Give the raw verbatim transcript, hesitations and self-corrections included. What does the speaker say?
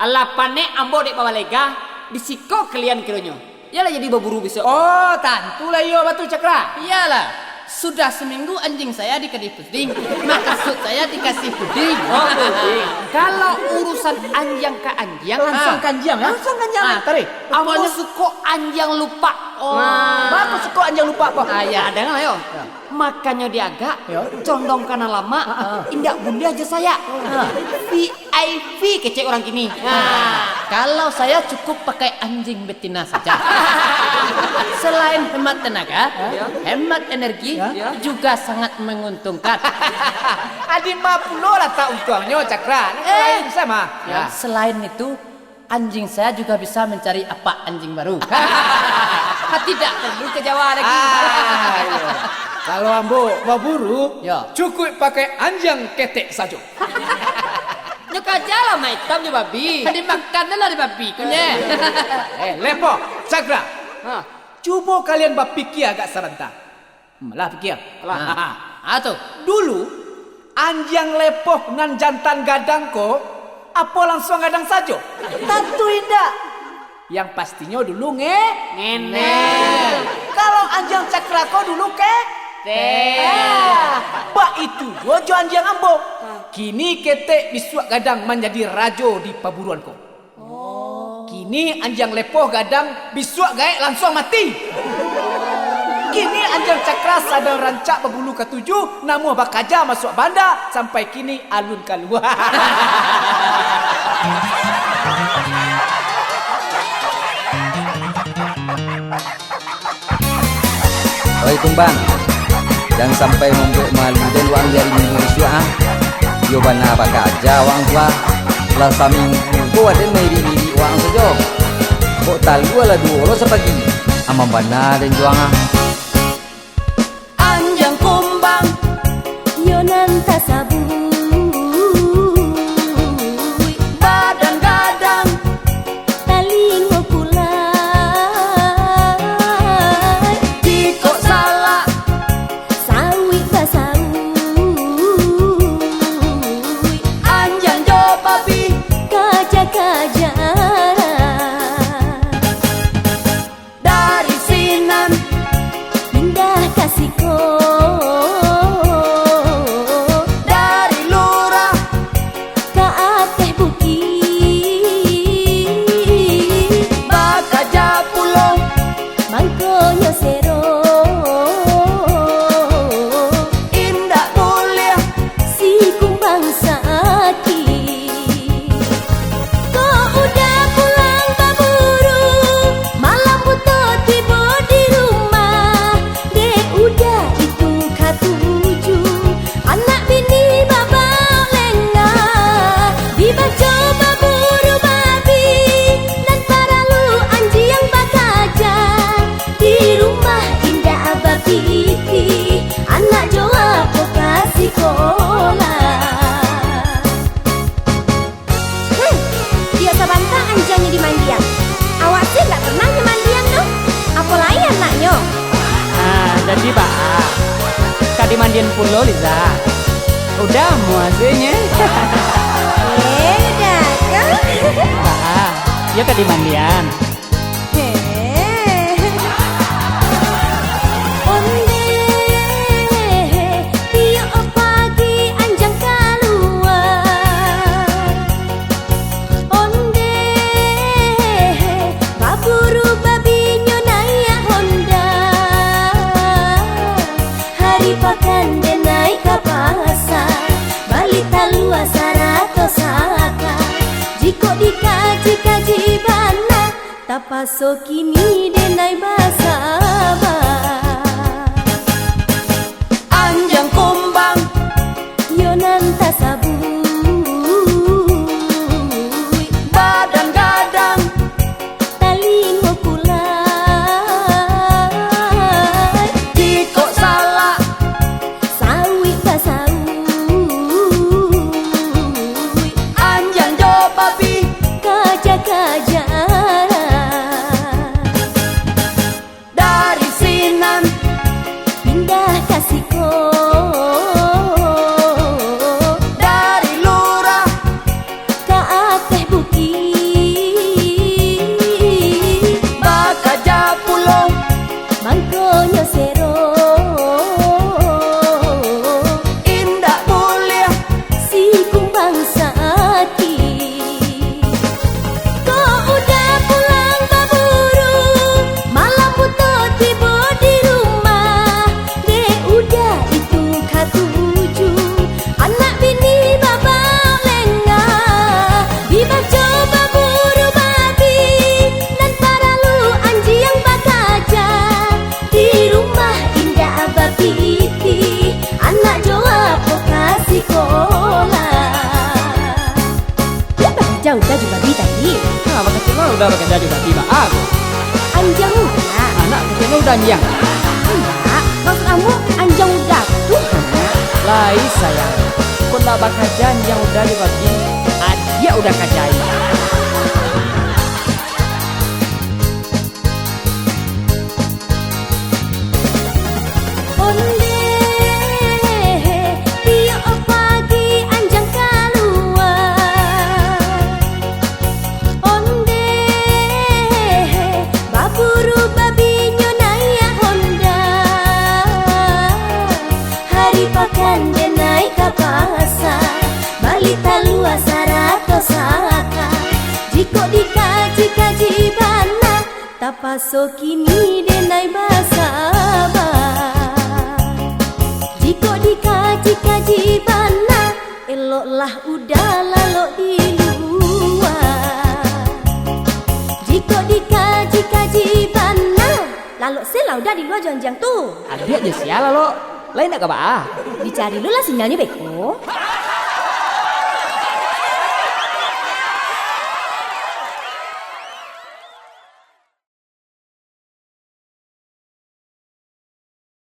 Alah panek ambo dek babalega, di siko kalian kironyo. Iyolah jadi baburu bisuak. Oh, tantulah iyo batu, Cakra. Iyalah, sudah seminggu anjing saya dikasih puding, maksud saya dikasih puding. Oh, puding. Kalau urusan anjiang ka anjiang, Langsung ah. ka anjiang, ya? Langsung ka anjiang, Ah, tarik. Ambo Pokoknya suko anjiang lupak. Oh. Bagus suko anjiang lupak, Pak. Ah, ya, dengarlah, yo. Ya. Makanyo diagak, Yo. condong ka nan lamak, Ah, ah. indak buliah jo sayak. Ah. V I P kecek urang kini. Ah. Kalau saya cukup pakai anjing betina saja. Selain hemat tenaga, Ya. hemat energi, Ya. juga sangat menguntungkan. Adi ma pulo lah tak untuangnyo, Cakra. Nak Eh. lain sama. Ya. Selain itu, anjing saya juga bisa mencari apak anjing baru. Tidak perlu ke Jawa lagi. Ah, iyo. Kalau ambo baburu, Yo. cukuik pakai anjiang ketek sajo. Nyo kaja lah mak itam jo babi. Dimakan lah di babi, kunyek. Eh, Lepoh, Cakra. Ha. Cubo kalian bapikia agak saranta. Hmm, lah pikia. Alah. Ha. Ha, tu. Dulu, anjiang Lepoh nan jantan gadang ko, apo lansuang gadang sajo? Tantu indak. Yang pastinyo dulu nge-, Ngenel. Kalau anjiang Cakra ko dulu ke-, Tek. Ah, baitu juo jo anjiang ambo. Kini ketek bisuak gadang manjadi rajo di paburuan ko. Oh. Kini anjiang Lepoh gadang, bisuak gaek lansuang mati. Kini anjiang Cakra sadang rancak babulu katuju, namuah bakaja masuak banda, sampai kini alun kalua. Oi Kumbang, jan sampai mambuek malu den waang di ari Minggu bisuak, ah. Iyo bana bakaja waang tu, ah. Lah saminggu ko aden mairik-irik waang sajo. Kok talua lah duo lo sapagi. Amang bana den juo, ah. Anjiang Kumbang, iyo nan tasabuik, badan gadang, talingo pulai. Jikok salak, sauik basauik, anjiang jo babi, kaja-kajaran. Dari sinan pindah ka siko, dari lurah ka ateh bukik, bakaja pulo mangkonyo sero, indak buliah si Kumbang sakik. Kok udah pulang baburu, malam buto tibo di rumah. Dek udah itu katuju, anak bini babaok lengah. Dibaco baburu babi, nan paralu anjiang bakaja. Di rumah indak bapitih, anak jo apo ka sikolah. Hmm, iyo sabanta anjiangnyo dimandian. Awak se ndak pernah nyo mandian tu. Apo lai anaknyo? Ah, jadi baa? Ka dimandian pulo, Liza? Udah amuah se nyo. Eh, udah tu. Baa? Iyo ka dimandian. Heh. Ondeh, tiok pagi anjiang kalua. Ondeh, baburu babinyo naiak honda. Hari pakan den naiak ka pasa, bali talua sarato saka. Jikok dikaji-kaji bana, tapaso kini den ai basaba. Anjiang Kumbang, iyo nan tasabuik, badan gadang, talingo pulai. Jikok salak, sauik basauik, anjiang jo babi, kaja-kajaran. Dari sinan pindah ka siko, dari Anjang Uda jo babi tadi. Ha, bakato lah Uda bakato jo babi, baa ko? Anjang Uda. Anak kecil Uda anjang. Indak, maksud ambo anjang Uda tu. Lai sayang, kok ndak bakaja anjang Uda jo babi, adiak Uda kajai. Ondeh, tiok pagi anjang kalua. Ondeh, baburu babinyo naiak honda. Hari pakan den naiak ka pasa, bali talua sarato saka. Jikok dikaji-kaji bana, tapaso kini den ai basaba. Jikok dikaji-kaji bana, eloklah Uda lalok di lua. Jikok dikaji-kaji bana, lalok se lah Uda di lua jo anjang tu. Adiak jo sia lalok, lai ndak ka baa? Dicari lu lah sinyalnyo beko.